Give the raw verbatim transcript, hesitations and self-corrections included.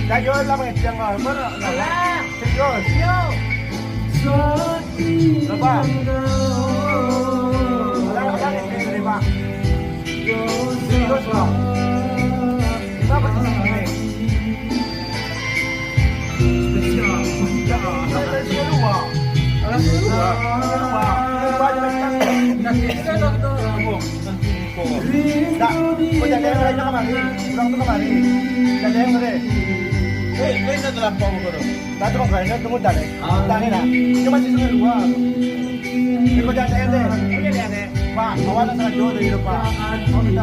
Dah jual lah, Bang, siang lah. Mana? Alah. Serius? Berapa? Alah, alah, ni, ni, ni, Pak. Serius, Pak. Berapa kita sampai? Spesial. Spesial dua. Alah, dua. Dua. Dua, dua, dua. Tak, kau jangan lain kamari. Urang tu kamari. Jangan lain kamari. Eh, lain dah terlampau kau tu. Dah tu kau kena tunggu dah, eh. Dah ni dah. Dia masih setengah dua. Eh, kau jangan lain deh. Kau jangan lain deh. Pak, awak nak sangat jauh dari rumah. Kau minta maaf.